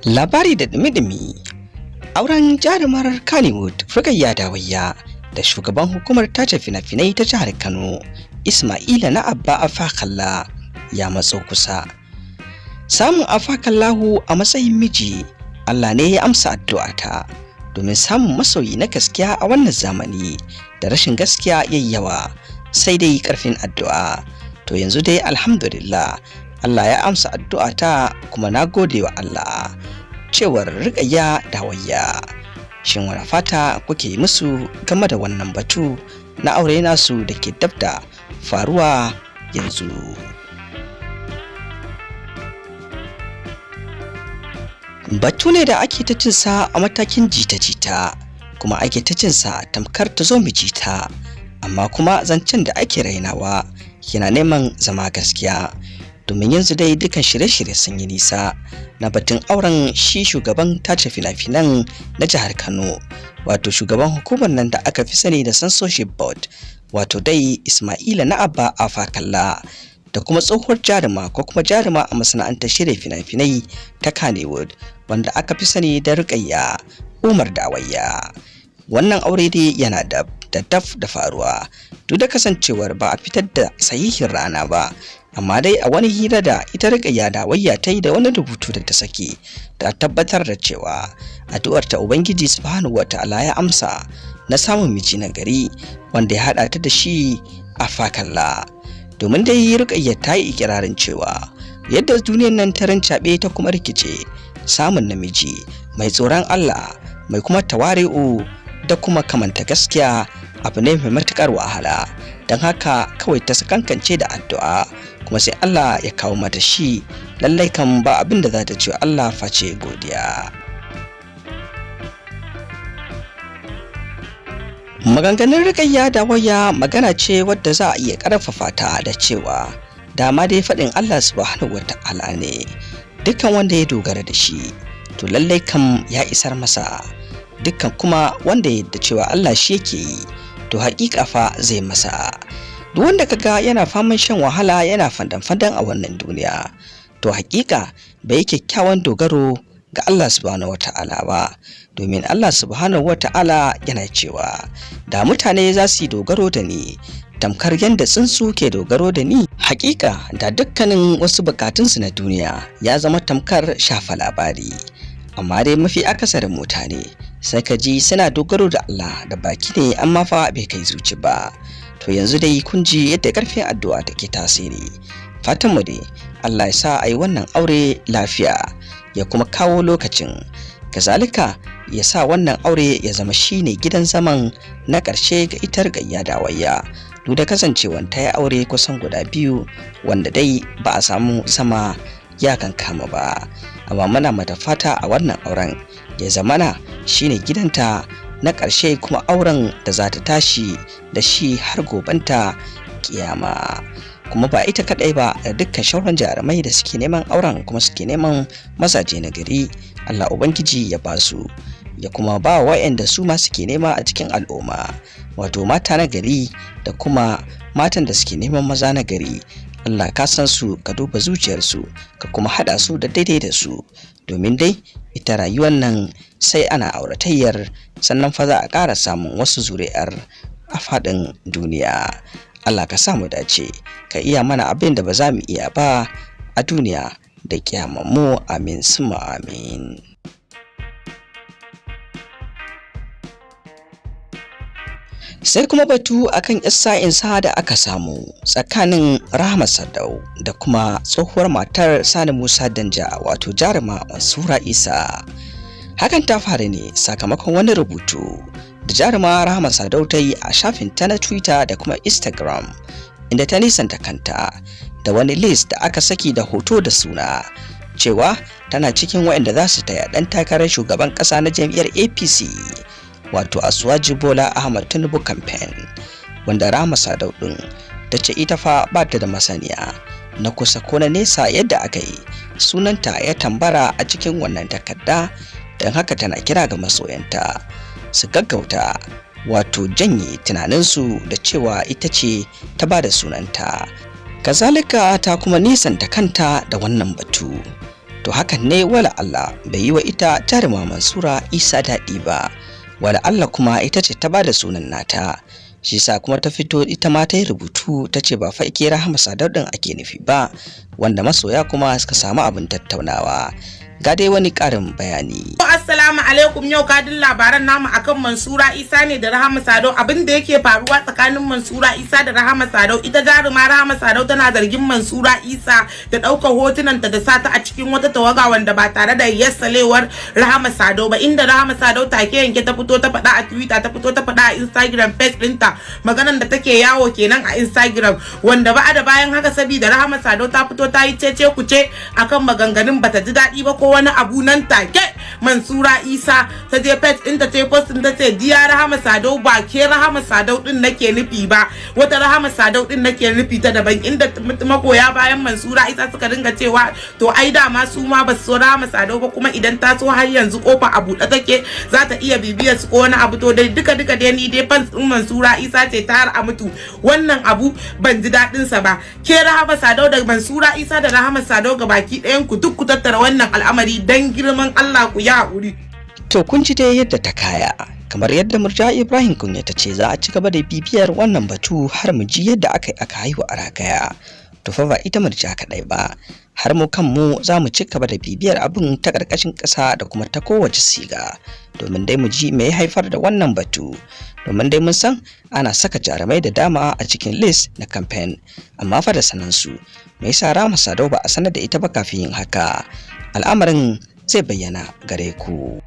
Labari da dumi-dumi: auren jarumar Kannywood Rukayya Dawayya da shugaban hukumar tace fina-finai ta jihar Kano, Ismaila na Abba Afakalla, ya matso kusa. Samun Afakallahu a matsayin miji, Allah ne ya amsa addu'ata, domin samun masoyi na gaskiya a wannan zamani da rashin gaskiya yayi yawa, sai dai karfin addu'a. To yanzu dai alhamdulillah, Allah ya amsa addu'ata kuma na gode wa Allah, cewar Rukayya Dawayya. Shin wani fata kuke musu game da wannan batu na aure nasu da ke dab da faruwa yanzu? Batu ne da ake ta cinsa a matakin jita-jita, kuma ake ta cinsa tamkar ta zo mu jita, amma kuma zancen da ake rainawa yana neman zama gaskiya, domin yanzu dai dukan shirye-shirye sun yi nisa na batun auren shi shugaban tace fina-finan na jihar Kano, wato shugaban hukumar nan da aka fi sani da Censorship Board, wato dai Ismaila na Abba Afakalla, da kuma tsohuwar jaruma ko kuma jaruma a masana'antar shirya fina-finai ta Kannywood, wanda aka fi sani da Rukayya Umar Dawayya. Wannan aure dai yana da daf da faruwa, duk da kasancewar ba a fitar da sahihin rana ba, amma dai a wani hira da ita Rukayya Dawayya ta yi da wani rubutu da ta saki, ta tabbatar da cewa addu'ar ta Ubangiji Subhanahu wata'ala ya amsa na samun miji na gari wanda ya haɗa ta da shi a Fakalla. Domin dai Rukayya ta yi ikirarin cewa yadda duniyar nan ta rincaɓe ta kuma rikice, samun namiji mai tsoron Allah, mai kuma tawari'u da kuma kamanta gaskiya, abu ne mai matuƙar wahala. Don haka kawai ta sakankance da addu'a, kuma sai Allah ya kawo mata shi. Lallai kan ba abin da za ta ce Allah face godiya. Maganganun Rukayya Dawayya magana ce wadda za a iya ƙarfafa ta da cewa dama dai faɗin Allah Subhanahu wa Ta'ala ne, dukkan wanda ya dogara da shi to lallai kam ya isar masa, dukkan kuma wanda ya yadda cewa Allah shi yake yi, to haƙiƙa fa zai masa. Duk wanda kaga yana faman shan wahala, yana fandan-fandan a wannan duniya, to haƙiƙa bai yi kyakkyawan dogaro ga Allah Subhanahu wata'ala ba, domin Allah Subhanahu wata'ala yana cewa da mutane za su yi dogaro da ni tamkar yadda tsuntsu ke dogaro da ni, haƙiƙa da dukkanin wasu bukatunsu na duniya ya zama tamkar shafa labari. Amma dai mafi akasarin mutane sai ka ji suna dogaro da Allah da baki ne, amma fa bai kai zuci ba. To yanzu dai kun ji yadda karfin addu'a take tasiri. Fatan mu dai Allah ya sa a yi wannan aure lafiya, ya kuma kawo lokacin, kazalika ya sa wannan aure ya zama shine gidan zaman na ƙarshe ga ita Rukayya Dawayya, duk da kasancewan ta yi aure kusan guda biyu wanda dai ba a samu zama ya kankama ba. Amma muna mata fata a wannan auren ya zamana shine gidanta na ƙarshe, kuma auren da za ta tashi da shi har gobanta kiyama. Kuma ba ita kadai ba, da dukkan shauran jarumai da suke neman auren kuma suke neman mazaje na gari, Allah Ubangiji ya ba su, ya kuma ba wa'anda su ma suke nema a cikin al'umma, wato mata na gari da kuma matan da suke neman maza na gari. Allah ka san su, ka duba zuciyarsu, ka kuma hada su da daidai da su, domin dai ita rayuwar nan sai ana auratayyar sannan fa za a ƙara samun wasu zuri'ar a faɗin duniya. Allah ka sa mu dace, ka iya mana abin da ba za mu iya ba a duniya da mu, amin summa amin. Sai kuma batu akan sa'insa da aka samu tsakanin Rahama Sadau da kuma tsohuwar matar Sani Musa Danja, wato jaruma Mansura Isa. Hakan ta faru ne sakamakon wani rubutu da jaruma Rahama Sadau ta yi a shafin ta na Twitter da kuma Instagram, inda ta nisanta kanta da wani list da aka saki da hoto da suna cewa tana cikin waɗanda za su taya ɗan takarar shugaban ƙasa na jam'iyyar APC, wato Asuwaju Bola Ahmad Tinubu campaign, wanda Rahama Sadau ɗin ta ce ita fa ba ta da masaniya na kusa ko na nesa yadda aka yi sunanta ya tambara a cikin wannan takarda. Don haka tana kira ga masoyanta su gaggauta wato janye tunaninsu da cewa ita ce ta ba da sunanta. Kazalika ta kuma nisanta kanta da wannan batu. To hakan ne wala Allah bai yi wa ita jaruma Mansura Isa daɗi ba, wala Allah kuma ita ce ta bada sunan nata. Shi sa kuma ta fito ita ma ta yi rubutu ta ce ba fa ike Rahama Sadau ɗin ake nufi ba, wanda masoya kuma suka samu abin tattaunawa. Ga dai wani ƙarin bayani. Assalamu alaikum. Yau kadin labaran namu akan Mansura Isa ne da Rahama Sadau. Abin da yake faruwa tsakanin Mansura Isa da Rahama Sadau, ita jaruma Rahama Sadau tana zargin Mansura Isa da ɗaukar hotunan ta da sata a cikin wata tawaga wanda ba tare da yassalewar Rahama Sadau ba, inda Rahama Sadau take yanke ta fito ta faɗa a Twitter, ta fito ta faɗa a Instagram page ɗinta. Maganan da take yawo kenan a Instagram, wanda ba da bayan haka, saboda Rahama Sadau ta fito ta yi cece kuce akan maganganun, bata ji daɗi ba ko wani abu, nan take Mansura Isa ta je page ɗinta ta yi post ta ce, "Dear Rahama Sadau, ba ke Rahama Sadau din nake nufi ba, wata Rahama Sadau din nake nufi ta daban," inda magoya bayan Mansura Isa suka dinga cewa to ai dama su ma ba su so Rahama Sadau ba, kuma idan ta so har yanzu kofa a buɗe take, za ta iya bibiyar su ko wani abu. To dai duka duka dai, ni dai fans ɗin Mansura Isa ce ta har a mutu, wannan abu ban ji daɗin sa ba. Ke Rahama Sadau da Mansura Isa da Rahama Sadau ga baki ɗayan ku, duk ku tattara wannan al'amari, dan girman Allah ku yi haƙuri. To kun ji dai yadda ta kaya. Kamar yadda Murja Ibrahim Kunya ta ce, za a ci gaba da bibiyar wannan batu har mu ji yadda aka yi aka haihu a ragaya. To fa ba ita Murja kaɗai ba, har mu kanmu za mu ci gaba da bibiyar abin ta ƙarƙashin ƙasa da kuma ta kowace siga, domin dai mu ji me ya haifar da wannan batu. Domin dai mun san ana saka jarumai da dama a cikin list na campaign, amma fa da sanansu. Me yasa Rahama Sadau ba a sanar da ita ba kafin yin haka? Al'amarin zai bayyana gare ku.